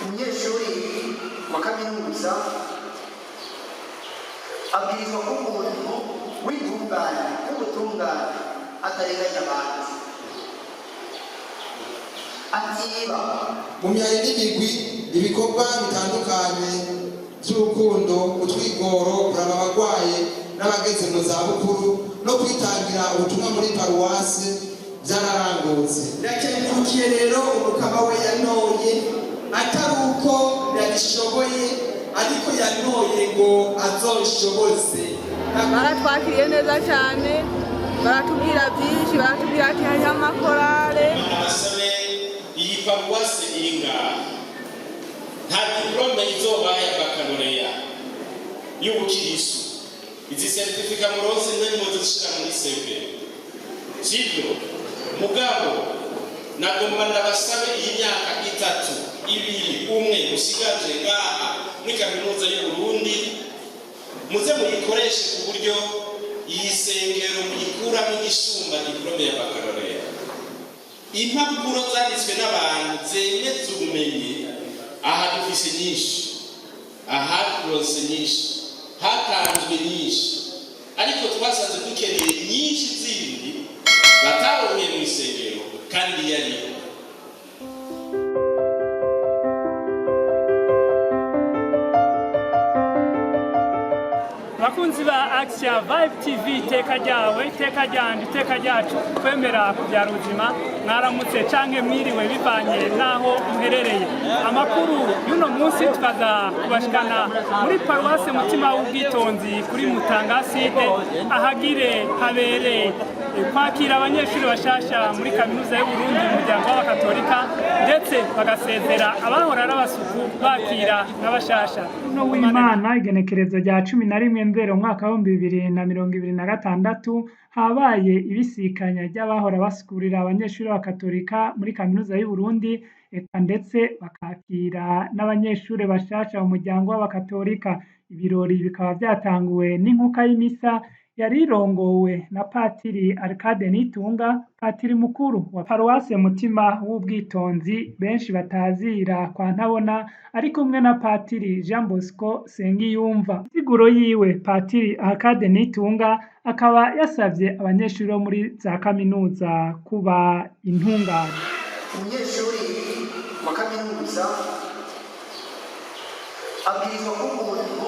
Umunyeshuri wa kaminuza abwirizwa kuba umuntu w'intungane, w'ubutungane, atarenganya abandi, atiba. Mu myanya n'imigwi, ibikorwa bitandukanye by'urukundo, utwigoro, kuraba abarwaye n'abageze mu zabukuru no kwitangira ubutumwa muri paruwasi byararangutse. Ndakengurukiye rero Umukama we yantoye, atari uko ndabishoboye, ariko yantoye ngo azonshoboze. Baratwakiriye neza cyane, baratubwira byinshi, baratubwira ati hariho amakorale. Abasabe iyi paruwase iri ngaha, nta diplôme izobaha ya baccalauréat y'ubukirisu. Izi certificat muronse ntimuzishira muri CV, sibyo? Mugabo nagomba ndabasabe, iyi myaka 3, 2, 1 musigaje ngaha muri Kaminuza y'u Burundi, muze muyikoreshe ku buryo iyi sengero muyikuramo igisumba diplôme ya baccalauréat. Impapuro zanditswe n'abantu zemeza ubumenyi, aha dufise nyinshi, aha turonse nyinshi, hatanzwe nyinshi, ariko twasanze dukeneye nyinshi zindi bataronkeye mu isengero kandi yariho. Bakunzi ba Axia Vibe TV, iteka ryawe, iteka ryanje, iteka ryacu, kwemera kubyara ubuzima. Mwaramutse canke mwiriwe bivanye n'aho muherereye. Amakuru y'uno munsi tukaza kubashikana muri paruwase Mutima w'Ubwitonzi kuri Mutanga Side, ahagire habere kwakira abanyeshuri bashasha muri Kaminuza y'u Burundi mu muryango w'Abakatolika, ndetse bagasezera abahora ari abasuku, bakira n'abashasha. No w'Imana, igenekerezo rya 11 Nzero umwaka w'2026, habaye ibisikanya ry'abahora basukurira abanyeshuri b'Abakatolika muri Kaminuza y'u Burundi, eka ndetse bakakira n'abanyeshuri bashasha mu muryango w'Abakatolika. Ibirori bikaba byatanguwe n'inkuka y'imisa yari irongowe na Patiri Arcade Nitunga, patiri mukuru wa paruwase Mutima w'Ubwitonzi, benshi batazira kwa Ntabona, ari kumwe na Patiri Jean Bosco Sengiyumva. Insiguro yiwe, Patiri Arcade Nitunga akaba yasavye abanyeshuri bo muri za kaminuza kuba intungane. Umunyeshuri wa kaminuza abwirizwa kuba umuntu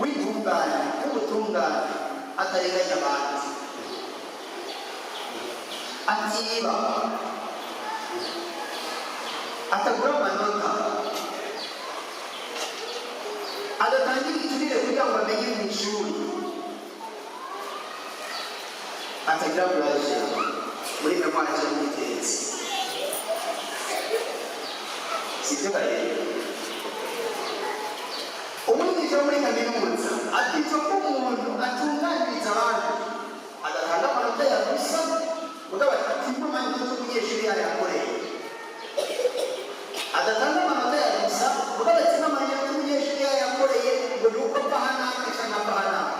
w'intungane, w'ubutungane, atarenganya abandi, atiba, atagura amanota, adatangira igiturire kugira ngo amenye mu ishuri, atagira kuraje muri mémoire cyangwa muri thèse. Sibyo rero? Umwigisha wo muri kaminuza abwirizwa ko umuntu atunganiriza abandi, adatanga amanota ya gusa, mugabo atimba amanota umunyeshuri yayakoreye, adatanga amanota ya gusa, mugabo atimba amanota umunyeshuri yayakoreye, ngo ni uko mva hanaka cyangwa mva hanaka,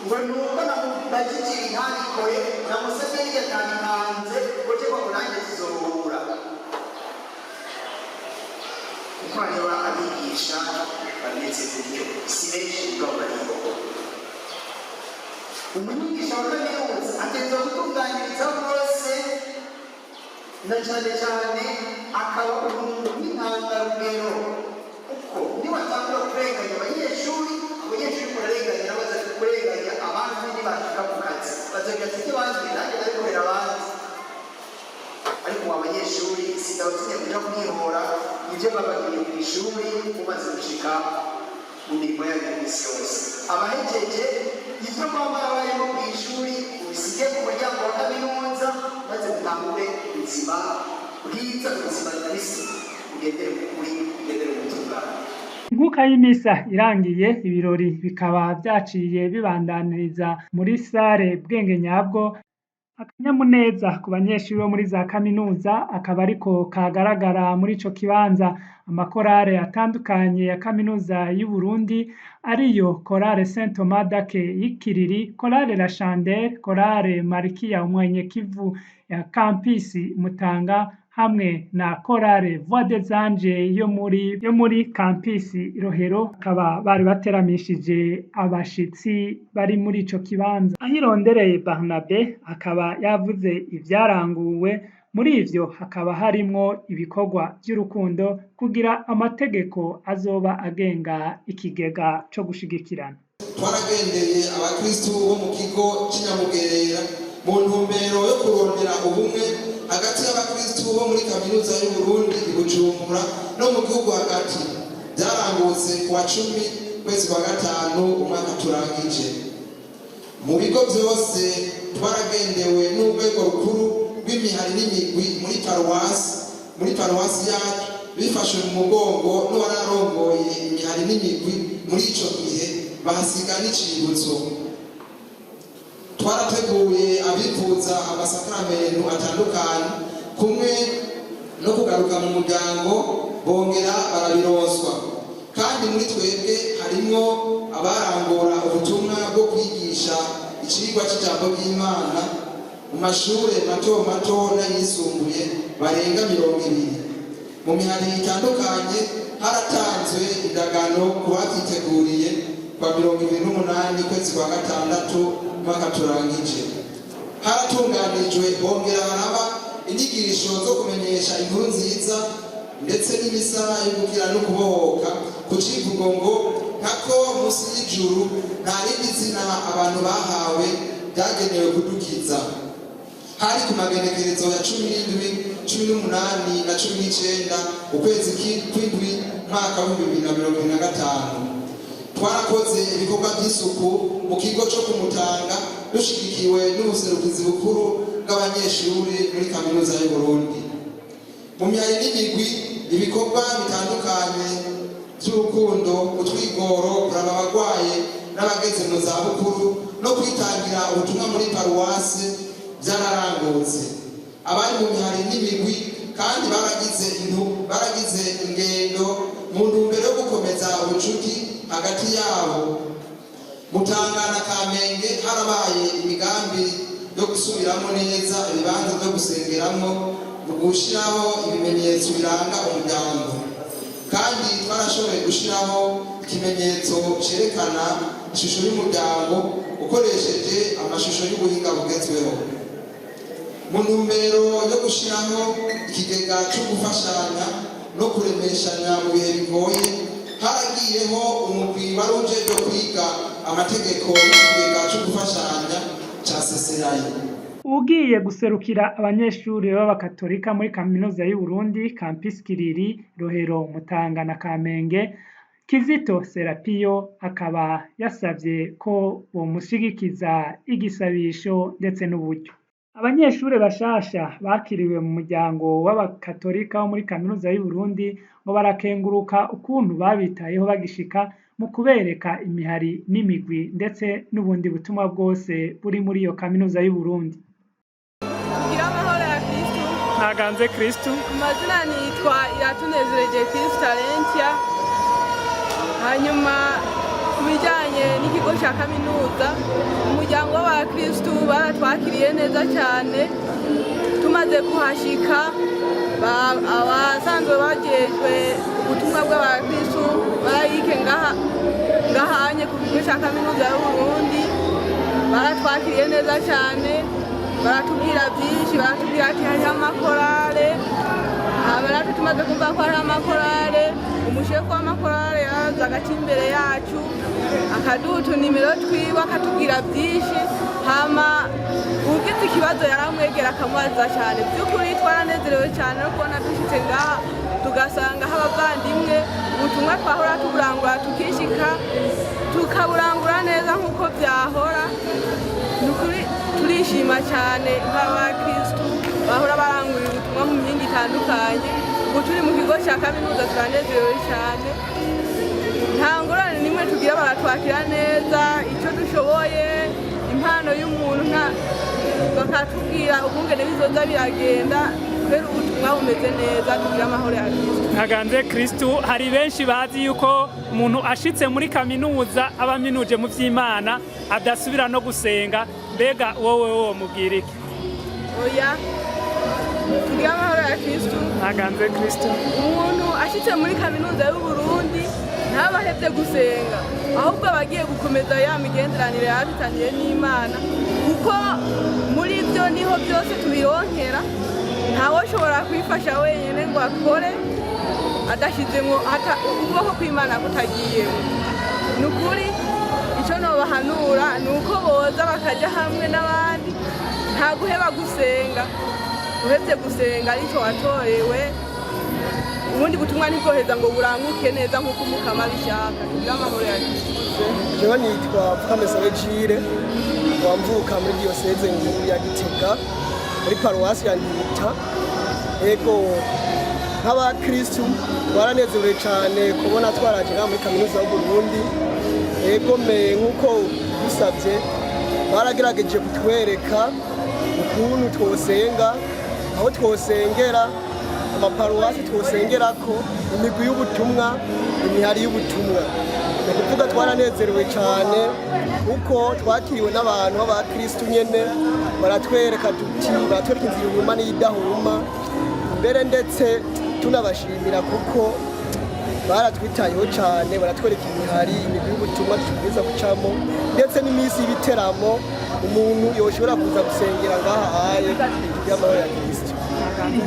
ngo ni uko namubajije ibi ntabikore, namusabye hirya atabitanze, ngo cyangwa ngo nanjye tuzohura. Kuko hariho abigisha bameze gutyo, si benshi, mugabo bariho. Umwigisha wa kaminuza ategerezwa gutunganyiriza bose, na cyane cyane akaba umuntu w'intangarugero, kuko niwatangura kurenganya abanyeshuri, abanyeshuri murarenganya nabo baza kurenganya abandi. Nibashika mu kazi bazagira ati: "Ibyo bangiye nanjye ndabikorera abandi." Ariko ubu abanyeshuri sindabatinya kuja kumwihora ibyo bababwiye mu ishuri. Mumaze gushika mu mirimo yanyu ya misi yose, abahejeje, ibyo mwaba barimo mu ishuri ubisige ku muryango wa kaminuza, maze mutangure ubuzima bwiza, ubuzima bwiza, mugendere mu kuri, mugendere mu butungane. Inkuka y'imisa irangiye, ibirori bikaba vyaciye bibandaniriza muri salle Bwenge Nyabwo. Akanyamuneza ku banyeshuri bo muri za kaminuza akaba ariko kagaragara muri ico kibanza. Amakorale atandukanye ya Kaminuza y'u Burundi, ariyo Chorale Saint Thomas d'Aquin y'Ikiriri, Chorale La Chandelle, Chorale Malkia Umwenyekivu ya Campus Mutanga. hamwe na Chorale Voix des Anges yo muri campus Rohero, bakaba bari bateramishije abashitsi bari muri ico kibanza. Aho irondereye Barnabe akaba yavuze ivyaranguwe, muri ivyo hakaba harimwo ibikorwa vy'urukundo, kugira amategeko azoba agenga ikigega co gushigikirana. Twaragendeye abakristu bo mu kigo c'Inyamugerera mu ntumbero yo kurondera ubumwe hagati y'abakristu bo muri Kaminuza y'Uburundi i Bujumbura no mu gihugu hagati. Byarangutse ku wa 10 kwezi kwa gatanu umwaka turangije. Mu bigo byose twaragendewe n'urwego rukuru rw'imihari n'imigwi muri paruwasi yacu, bifashwe mu mugongo n'uwararongoye imihari n'imigwi muri ico gihe, bahasiga n'icibutso. Twarateguye abifuza amasakaramentu atandukanye kumwe no kugaruka mu muryango, bongera barabironswa. Kandi muri twebwe harimwo abarangura ubutumwa bwo kwigisha icigwa c'ijambo ry'Imana mu mashure mato mato n'ayisumbuye barenga 20. Mu mihari itandukanye haratanzwe indagano ku bavyiteguriye kwa 28 kwezi kwa gatandatu mwaka turangije. Haratunganijwe hongera haraba inyigisho zo kumenyesha inkuru nziza ndetse n'imisa yo gukira no kubohoka ku civugo ngo "Ntako munsi y'ijuru nta rindi zina abantu bahawe ryagenewe kudukiza". Hari ku magenekerezo ya 17, 18 na 19 ukwezi kw'indwi mwaka w'2025. Twarakoze ibikorwa by'isuku mu kigo cyo Kumutanga, dushigikiwe n'ubuserukizi bukuru bw'abanyeshuri muri Kaminuza y'Uburundi. Mu mihari n'imigwi ibikorwa bitandukanye by'urukundo, utwigoro, kuraba abagwaye n'abageze mu zabukuru no kwitangira ubutumwa muri paruwasi byararangutse. Abari mu mihari n'imigwi kandi baragize ingendo mu ntumbero yo gukomeza ubucuti hagati yabo. Mutanga na Kamenge harabaye imigambi yo gusubiramo neza ibibanza byo gusengeramo mu gushyiraho ibimenyetso biranga umuryango. Kandi twarashoboye gushyiraho ikimenyetso cyerekana ishusho y'umuryango ukoresheje amashusho y'ubuhinga bugezweho. Mu ntumbero yo gushyiraho ikigega cyo gufashanya no kuremeshanya mu bihe bigoye, haragiyeho umugwi wari ujejwe kwiga amategeko y'ikigega cyo gufashanya ca seserayi. Ugiye guserukira abanyeshuri b'abakatolika muri Kaminuza y'Uburundi, Campus Kiriri, Rohero, Mutanga na Kamenge, Kizito Serapiyo, akaba yasavye ko bomushigikiza igisabisho ndetse n'uburyo. Abanyeshure bashasha bakiriwe mu muryango w'abakatolika wo muri Kaminuza y'Uburundi ngo barakenguruka ukuntu babitayeho bagishika mu kubereka imihari n'imigwi ndetse n'ubundi butumwa bwose buri muri iyo Kaminuza y'Uburundi. Tugire amahoro ya Kristu. Ntaganze Kristu. Amazina nitwa Iratunezereje Kristu Talentia. Hanyuma ku bijyanye n'ikigo cya kaminuza, umuryango w'abakristu baratwakiriye neza cyane. Tumaze kuhashika, abasanzwe bajejwe ubutumwa bw'abakristu barayike ngaha ngahanye ku kigo cya kaminuza y'Uburundi baratwakiriye neza cyane, baratubwira byinshi, baratubwira ati hariho amakorale. Hama natwe tumaze kumva ko hariho amakorale, umushefu w'amakorale yaraza agaca imbere yacu, akaduha utunimero twiwe, akatubwira byinshi. Hama ugize ikibazo yaramwegera akamubaza cyane. By'ukuri twaranezerewe cyane no kubona dushyitse ngaha tugasanga aho abavandimwe ubutumwa twahora tuburangura, tukishika tukaburangura neza nk'uko byahora. Ni ukuri turishima cyane nk'abakristu bahora barangurira ubutumwa mu myingi itandukanye. Ubu turi mu kigo cya kaminuza, turanezerewe cyane, nta ngorane nimwe tugira, baratwakira neza, icyo dushoboye, impano y'umuntu nta bakatubwira ukungene bizoza biragenda kubera ubutumwa bumeze neza. Tugira amahoro ya Kristo. Ntaganze Kristu. Hari benshi bazi yuko umuntu ashitse muri kaminuza aba aminuje mu vy'Imana, adasubira no gusenga. Mbega wowe wo mubwira iki? Oya. Tugire amahoro ya Kristu. Ntaganze Kristo. Umuntu ashitse muri Kaminuza y'Uburundi ntabahevye gusenga, ahubwo aba agiye gukomeza ya migenderanire yafitaniye n'Imana, kuko muri byo niho byose tubironkera. Ntawoshobora kwifasha wenyine ngo akore adashizemwo ukuboko kw'Imana kutagiyemo. Ni ukuri, icyo nobahanura ni uko boza bakajya hamwe n'abandi. Nta guheba gusenga. Uhebye gusenga aricyo watorewe, ubundi butumwa ntibwoheza ngo buranguke neza nk'uko Umukama abishaka. Tugire amahoro ya Kristo. Jewe nitwa Pfukamesabe Jire, wamvuka muri diyoseze nkuru ya Gitega, muri paruwasi ya Ntita. Ego, nk'abakristu twaranezerewe cyane kubona twaraje ngaha muri Kaminuza y'Uburundi. Ego me, nk'uko dusabye, baragerageje kutwereka ukuntu twosenga, aho twosengera, amaparuwasi twosengerako, imigwi y'ubutumwa, imihari y'ubutumwa. Ni ukuvuga twaranezerewe cyane kuko twakiriwe n'abantu b'abakristu nyene, baratwereka tuti baratwereka inzira ihuma n'iyidahuma. Mbere ndetse tunabashimira kuko baratwitayeho cyane, baratwereka imihari, imigwi y'ubutumwa tubwiza gucamo, ndetse n'iminsi y'ibiteramo umuntu yoshobora kuza gusengera ngaha ahaye y'amahoro ya Kristo.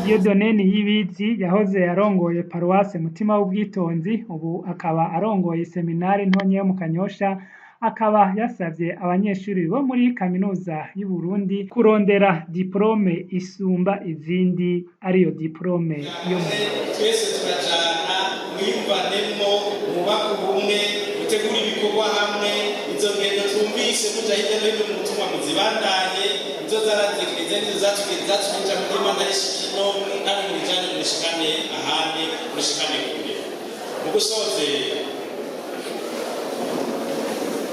Dieudonné Niyibizi yahoze arongoye paruwase Mutima w'Ubwitonzi, ubu akaba arongoye seminari ntonya yo mu Kanyosha, akaba yasavye abanyeshuri bo muri Kaminuza y'Uburundi kurondera diplome isumba izindi, ariyo diplome yo mu Twese turajana, mwiyumvanemo, mwubake ubumwe, mutegure ibikorwa hamwe. Izo ngendo twumvise muja hirya no hino mu butumwa muzibandanye. Izo zaranze kiliziya nizo zatumye muri Imana rishikino, namwe murijane, murishikane ahandi, murishikane kure. Mu gusozera,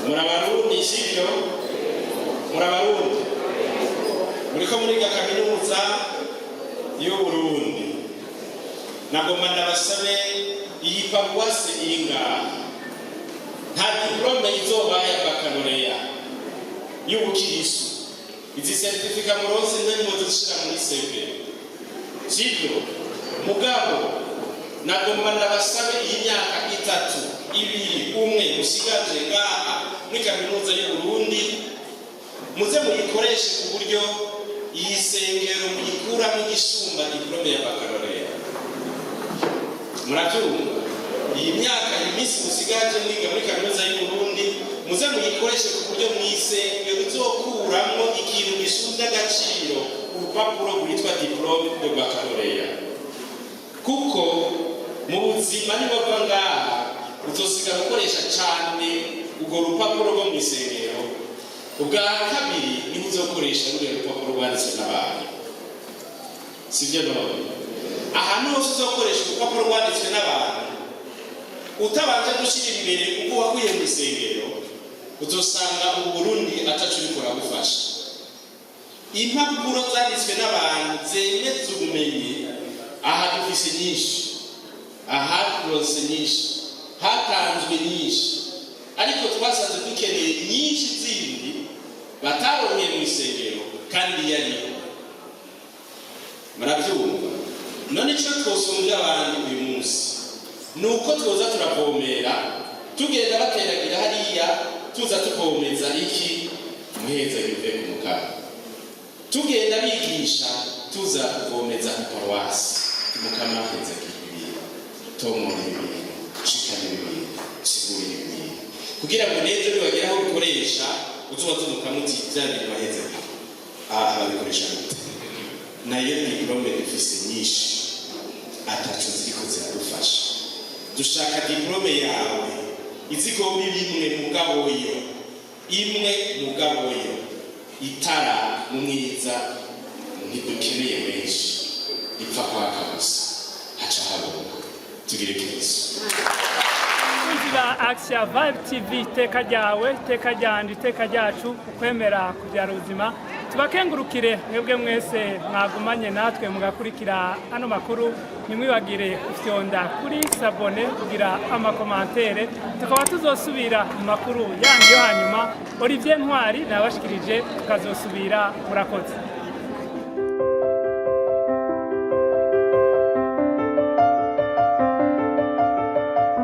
murabarundi, sivyo? Murabarundi, muriko muriga Kaminuza y'Uburundi. Nagomba ndabasabe, iyi paruwase iri ngaha nta diplome izoba ya baccalauréat y'ubukirisu. Izi certificat muronse ntimuzishira muri CV, sivyo? Mugabo nagomba ndabasabe, iyi myaka 3, 2, 1 musigaje ngaha muri Kaminuza y'Uburundi, muze muyikoreshe ku buryo iyi sengero muyikuramo igisumba diplome ya baccalauréat. Murabyumva? Iyi myaka, iyi minsi musigaje mwiga muri Kaminuza y'Uburundi, muze muyikoreshe ku buryo mw'isengero uzokuramwo ikintu gisumbya agaciro urupapuro rwitwa diplome de baccalauréat, kuko mu buzima niwava ngaha uzosigara ukoresha cyane urwo rupapuro rwo mw'isengero. Ubwa kabiri niho uzokoresha ruriya rupapuro rwanditswe n'abantu, sibyo? None ahantu hose uzokoresha urupapuro rwanditswe n'abantu utabanje gushyira imbere uko wakuye mu isengero, uzosanga Uburundi ataco uriko uragufasha. Impapuro zanditswe n'abantu zemeza ubumenyi, aha dufise nyinshi, aha turonse nyinshi, hatanzwe nyinshi, ariko twasanze dukeneye nyinshi zindi bataronkeye mu isengero kandi yariho. Murabyumva? None icyo twosumbya abandi uyu munsi ni uko twoza turavomera, tugenda bateragira hariya, tuza tuvomeza iki muheza bive ku mukara, tugenda bigisha, tuza kuvomeza ku paruwasi. Mukama hezagira ibintu, tomora ibintu, shikana ibintu, sigura ibintu, kugira ngo n'ejo niwagera aho bikoresha uzoba umukama uti bya bintu wahezagira aha babikoresha gute? Nayo diplome dufise nyinshi ataco ziriko ziradufasha. Dushaka diplome yawe izigomba ibimwe, mugabo yo imwe, mugabo yo itara mu mwiza. Ntidukeneye menshi, ipfa kwaka gusa, haca habona. Tugire Kristo. Bakunzi ba Axia Vibe TV, iteka ryawe, iteka ryanje, iteka ryacu, ukwemera kubyara ubuzima. Tubakengurukire mwebwe mwese mwagumanye natwe mugakurikira ano makuru. Ntimwibagire gufyonda kuri s'abonner, kugira ama commentaires. Tukaba tuzosubira mu makuru yandi yo hanyuma. Olivier Ntwari nabashikirije, tukazosubira. Murakoze.